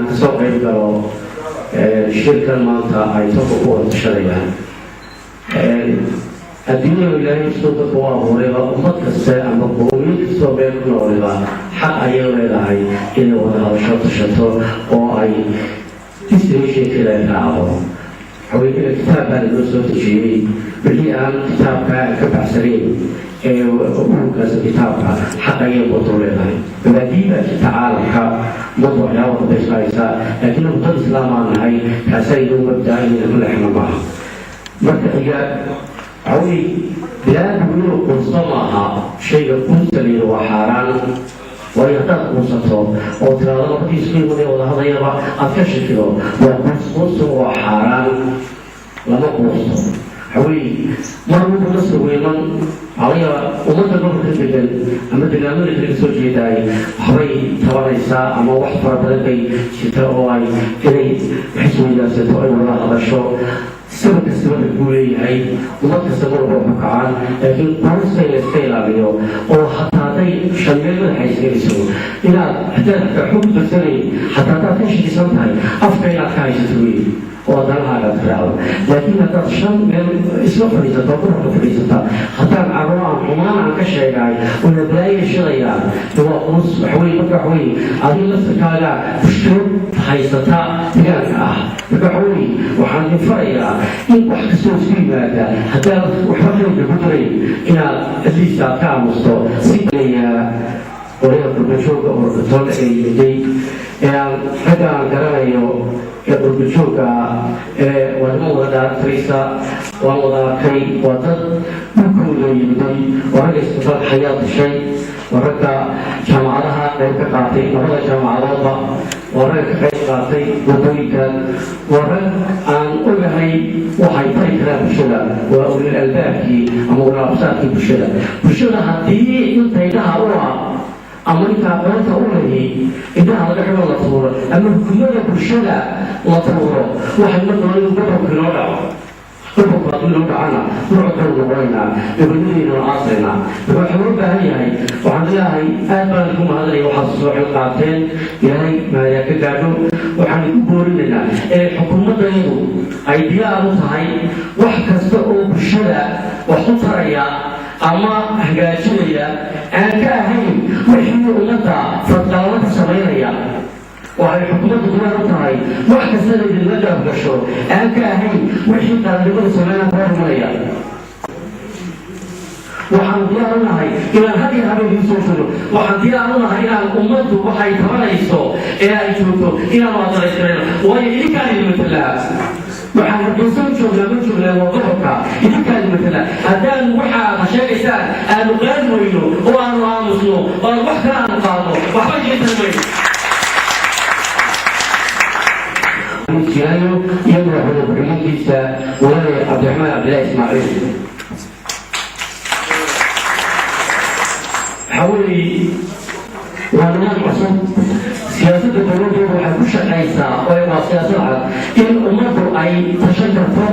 Inaan kasoo qayb galo shirkan maanta ay tolka ku wada tashanayaan. Adduunyada Ilaahay siduu dadka u abuurayba, ummad kaste ama qoomiyad kastoo meel ku nooliba xaq ayay leedahay inay wada hadasho, tashato oo ay destination-keeda ay raacdo. Waxaweye, kitaab baa lanoo soo dejiyey. Wixii aan kitaabka aan ka baxsanayn ee ururkaas kitaabka, xaq ayay ummaddu leedahay. Mabaadii baa jirta caalamka, ummaddu waxyaaba badan bay isku haysaa, laakiin dad Islaam aan nahay, kaasaa inoo mabdaa inayna ku leexno maaha. Marka xiga, waxaweye, bilaadmigu inuu quusto maaha. Shayga quusta layidhi waa xaaraan, waayo haddaad quusato oo tiraado labadii isku imanaya wada hadayaba aad ka shakido, waa quus. Quustu waa xaaraan, lama quusto. Waxaweye, mar wuxuu la sugayman waxaa laga yaabaa ummadda gobolka degan ama degaamada kale kasoo jeedaay waxbay tabanaysaa ama wax fara badan bay jirta oo ay inay wax isweydaarsato, ay wada hadasho. Sabab kastaba buu leeyahay, ummad kasta marba ku kacaan, laakiin quusta in layska ilaaliyo oo hataa hadday shan meel madaxa isgeliso, inaad haddaad xataa xog darsanayn, xataa haddaad ka shakisan tahay, afka inaad ka haysato wey oo danahaaga aad raacdo. Laakiin haddaad shan meel isla fadhiisato, gobolka fadhiisata, haddaan caro aan xumaan aan ka sheegaay oo la balaayo shidayaan, de waa quus. Waxaweye, marka waxaweye, adiga laftirkaaga mushkilad haysata degaanka ah. Marka waxaweye, waxaan idin farayaa in wax kastoo isku yimaada, haddaad waxba qaybka ku darayn, inaad at least aad ka aamusto. Si leeyaa qolyaha qurbajooga ururka ee yimiday ee aan ragga aan garanayo ee qurbajooga ee waa niman wada dhaartaraysa, waan wada arkay. Waa dad dhulkooda yimiday, waa ragga Isbitaalka Xayaad dishay, waa ragga jaamacadaha qayb ka qaatay, labada jaamacadoodba, waa ragga ka qayb qaatay wadooyinka, waa rag aan ogahay waxay tari karaan bulshada. Waa ulil albaabkii ama ulil absaarkii bulshada. Bulshada haddii inta indhaha u ah ama inta aqoonta u lehi indhaha laga xidho, la tuuro, ama hukumada bulshada la tuuro, waxay mar doona inuu gobolka inoo dhaco. Gobolku haddii inoo dhacana, ruuc kanu noqonaynaa, gobonadeenuna aasaynaa. Marka waxaa loo baahan yahay, waxaan leeyahay, aad baan idinku mahadinaya waxaad soo xil qaateen. Ilaahay maayaa ka gaadho. Waxaan idinku boorinaynaa ee xukuumaddayadu ay diyaar u tahay wax kasta oo bulshada wax u taraya ama hagaajinaya, aan ka ahayn wixii ummadda fadqaalada samaynaya. Waxay xukuumaddu diyaar u tahay wax kasta idinla garab gasho, aan ka ahayn wixii qarannimada samaynaya ka hormanaya. Waxaan diyaar u nahay inaan had iyo habeen idiin soo joogno. Waxaan diyaar u nahay inaan ummaddu waxay tabanayso ee ay joogto inaanu adaraystirayno, waayo idinkaan idin matalaa. Waxaan Hargeysa u joognaa, ma joognaa, waa gobolka, idinkaan idin matalaa. Haddaan waxaad sheegaysaan aanu qaadi weyno oo aanu aamusno oo aanu wax kale aanu qaadno, waxba idiin tari mayno. Jiraayo iyo madaxweyne ku-xigeenkiisa, mudane Cabdiraxmaan Cabdillahi Ismaaciil. Waxaa weeye, waa nidaam cusub. Siyaasadda dowladdeedu waxay ku shaqaysaa oo waa siyaasad cad in ummaddu ay tashan karto.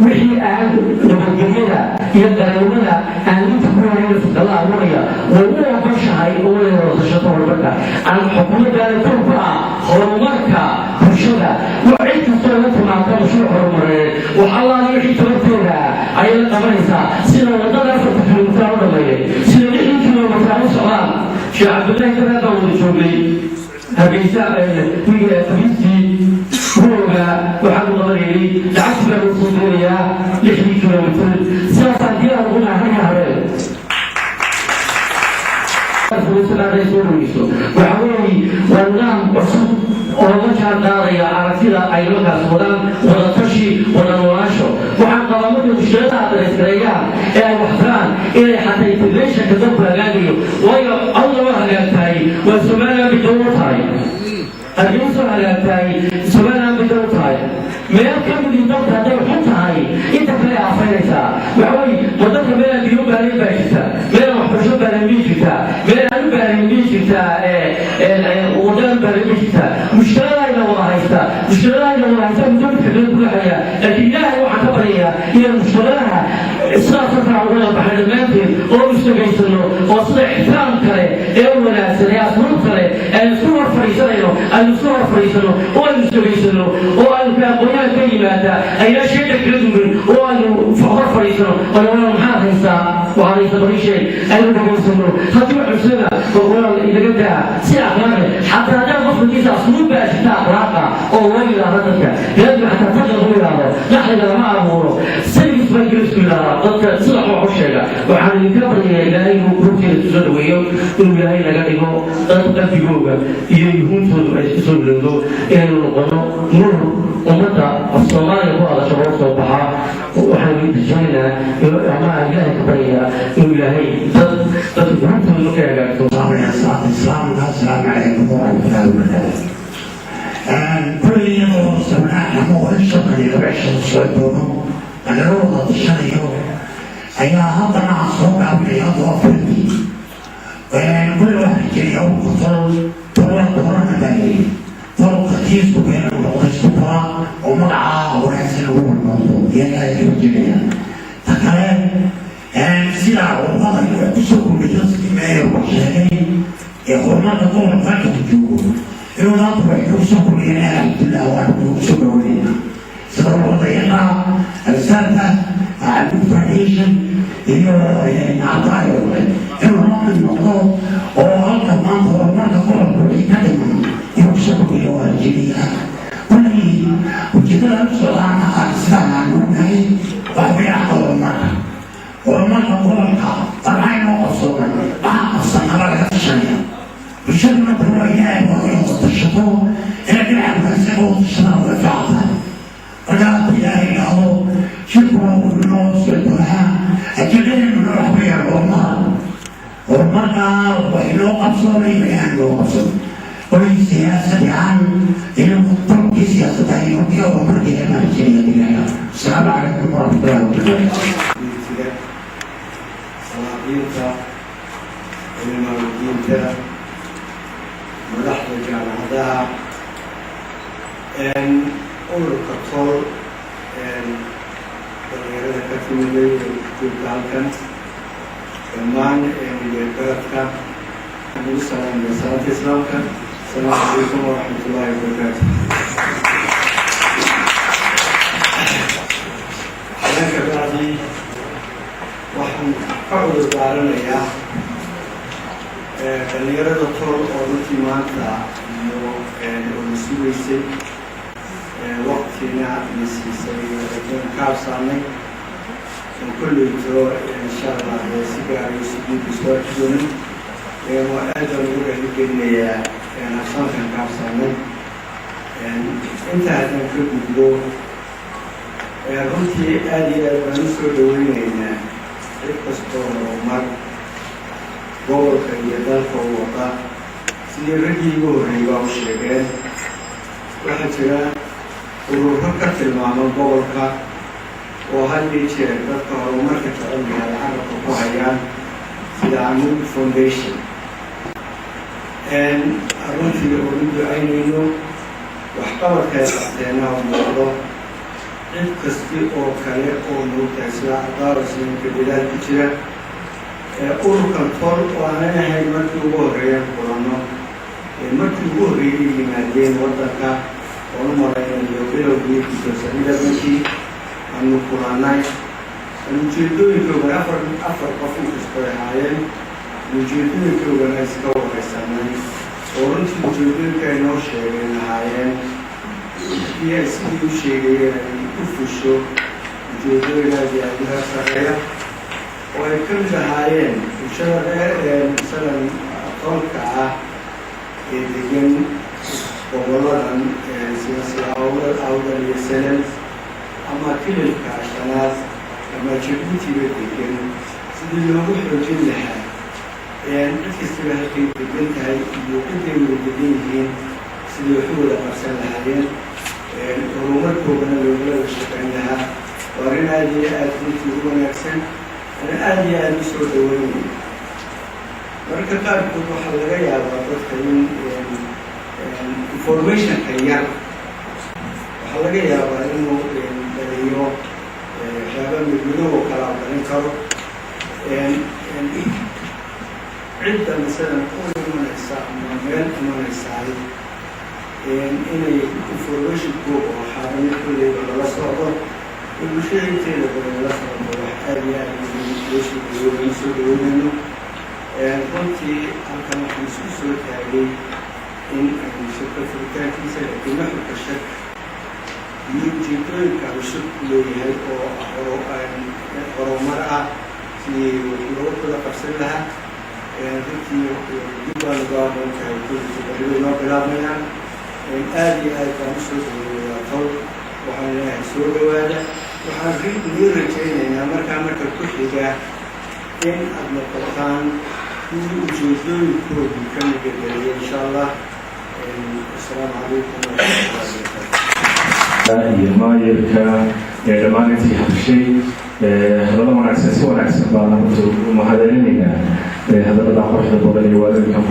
Wixii aan nabadgelyada iyo qarannimada aan inta ku hayn fadala abuuraya, way u ogoshahay oo way wada tashato. Horumarka aan xukuumaddaana kow ku ah horumarka bulshada, cid kastoo la timaado mashruuc horumareed, wax Allaala wixii tabarteeda ayay la qabanaysaa. Sida wadada 4-ta kilomitir u dhameeyay, sida 6 kilomitir u socdaan. Sheekh Cabdullaahi Daraad baan wada joognay Hargeysa Khamiistii ruoga. Waxaan u qabanaynay lacagti baan u soo doonayaa 6-dii kilomitir. Sidaasaan diyaar ugu nahay habeen soo dhaweyso. Waxa weeye, waa nidaam cusub oo la jaan qaadaya aragtida ay markaas wadaan, wada tashi, wada noolaansho. Waxaan qabaa markay mushkiladaha darayskareeyaan ee ay waxtaraan inay xataa integration-ka dalku hagaagayo, waayo awdaba hagaagtahay waa Somaliland bay dowla tahay, Hargeysa hagaagtahay Somaliland bay dowla tahay. Meel ka midii dalka hadday xun tahay, inta kale aafaynaysaa. Waxa weeye, wadanka meel aan biyo u baahnayn baa jirta, meel aan waxbarasho baahnayn bay jirtaa, meel aan u baahnayn bay jirtaa, wadaan u baahnayn bay jirtaa. Mushkiladayna wada haysta, mushkiladayna wada haysta muddo midka kale buuxaya. Laakiin Ilaahay waxaan ka baryayaa inaan mushkiladaha sidaasoo kale uga wada baxay dhammaanteed oo isdhegaysano, oo sida ixtiraam kale ee wanaagsan ee asluub kale ee isku hor fadhiisanayno. Aynu soo hor fadhiisano oo aynu samaysano oo aynu ka aqoonyahan ka yimaada aynaa sheeda kala dumin oo aynu hor fadhiisano oo maxaad haysaa, waxaad haysa bari sheeg, aynu dhegaysano. Haddii wax cusubna oo walaal inaga daa si akhlaaq leh, xataa haddaan qofka kiisa asluub baa jirta akhlaaqa oo loo yidhaahdo dadka biniadamka, xataa dadka lagu yidhaahdo naxliga lama abuuro, service baa Ingiriisku yidhahdaa. Dadka sida wax u sheega, waxaan idinka baryayaa Ilaahay inuu runteeda isku soo dhaweeyo, inuu Ilaahay naga dhigo dad qalbigooga iyo yuhuuntoodu ay isku soo bilowdo, inaynu noqono nuur ummadda Af Soomaaliya ku hadasha loo soo baxa. Waxaan rajaynaynaa ama aan Ilaahay ka baryayaa inuu Ilaahay dad dadka yuhuuntooda markay hagaagto. Islaamka, asalaamu calaykum waraxmatullahi wabarakaatu. Kulli iyadoo sabnaa ama 32 cisho soo doono lagala wada tashanayo ayaa haddana aan soo gaabinaya. Hadda waa 4-tii. Kulli waxaan rajeynaya urka tol tolwa doorana baa tolka tiisku keena noqda isku kora oo magacaa wanaagsan lagu noqdo iyagaa rajeynaya. Ta kale, sida ururada kusoo kordhiyo, sidii meeyarku sheegay ee horumarka gobolka halka uu joogo inuu maanta wax nagu soo kordhiyana, alxamdulilah, waan nagu soo dhaweynayna, sida ururada yaqa alsaarta Cabud Foundation iyo Cadaayo kale, inuu la mid noqdo oo halka maanta horumarka gobolka wixii ka dhiman inuu kusoo kordhiyo waa rajeynaya. Kulley ujeedada u socdaana aan sidaan aan ognahay wax weeye xagga horumarka gobolka. Maxay noo qabsoomay, maxaa qabsanaba laga tashanaya. Bulshaduna kuwa Ilaahay waa inay wada tashato, inay dhinaca wanaagsan oo tashadaan way fiican tahay. Marka haddii Ilaahay idhaahdo, shirku waa uu inoo socdoonaa. Ajadeennuna wax weeyaan horumar. Horumarka wax inoo qabsoomay, waxaan noo qabsoomay qolay siyaasad ahaan inuu tolkii siyaasadda iyo horumarkeena rajeenaya. Asalaamu calaykum waraxmatullahi wabarakaatu. Diintiga, salaadiinta, culimaadudiinta, madaxda jaamacadaha, ururka tol, dhalinyarada ka timiday ee joogta halkan, dhammaan garadka, waxaan ugu salaamaya salaanta Islaamka: asalaamu calaykum waraxmat ullahi wabarakaatu. Hadan ka bacdi, waxaan ka cudur daaranayaa dhalinyarada tol oo runtii maanta iyo oo na sugaysay, waktina na siisay, aan ka habsaanay oo kolleyto insha Allah si gaarayo sidiiku soo arki doonin. Waa aad baan ugu raaligelinayaa habsaankan ka habsaanay. Intaa haddaan ka gudbo, runtii aada iyo aad baan usoo dhaweyneynaa cid kastoo horumar gobolka iyo dalka u wada. Sidii raggii igu horreeyay baa u sheegeen, waxaa jira ururo ka tilmaama gobolka oo had iyo jeer dadka horumarka jecel yahay carabka ku hayaan, sida Amuud Foundation. Runtii oonu ducaynayno waxqabadkay qabteena oo muuqdo, cid kasti oo kale oo moogtahay sida adaarosninka dadaal ku jira ururkan tol oo aanan ahayn markii ugu horreeyaan kulanno, markii ugu horreeyay yimaadeen waddanka oon u malaynayo bilowgii 2011-kii aanu kulannay. Ujeedooyinkoogan afar qof inkastoo ay ahaayeen, ujeedooyinkoogana iska wareysanay oo runtii ujeedooyinka ay noo sheegeen ahaayeen, haddii ay sidii u sheegayeen ay u fusho, ujeedooyin aad iyo aad u heer sarreeya oo ay ka mid ahaayeen bulshada reer masalan tolka ah ee degan goboladan sida Awdal iyo Selel ama Kililka Shanaad ama Jabuutiba degan, sidii loogu xoojin lahaa cid kastaba halkay degan tahay iyo ciday wada degan yihiin, sidii wax u wada qabsan lahaayeen, horumarkoodana loogala wada shaqeyn lahaa. Waa arrin aada iyo aada runtii u wanaagsan, ana aada iyo aada u soo dhaweynaya. Mararka qaarkood waxaa laga yaabaa dadka in informationka yar waxaa laga yaabaa inuu dhaliyo waxyaaba midmidow oo kala dhalin karo. Cidda masalan u imanaysa ama meel imanaysaay. Inay informationkooda oo xaarami kulleyba lala socdo oo bulshada inteeda badan lala socdo, wax aada iyo aada loo soo dhaweyn soo dhaweynayno. Runtii halkan waxaan isku soo taagay in aynu shirka furitaankiisa, laakiin nuxurka shirka iyo ujeedooyinka uu shirku leeyahay oo horumar ah, sidii wax looga kula qabsan lahaa. Runtii dib baanu gaamaontahay kulli baribay noo bilaabmayaan. Aada iyo aad baan usoo dhaweynayaa tol. Waxaan leeyahay soo dhawaada. Waxaan idiin rajaynaynaa markaa marka ku xiga in aada noqotaan kuwii ujeedooyinkoodii ka midageliya, insha Allah. Asalaamu calaykum waraxmatullahi wabarakatu. Iyo maayirka ee dhammaan intii hadashay hadallo wanaagsan, si wanaagsan baan runta u mahadcelinaynaa hadallada quruxda badan iyo waadooyinka.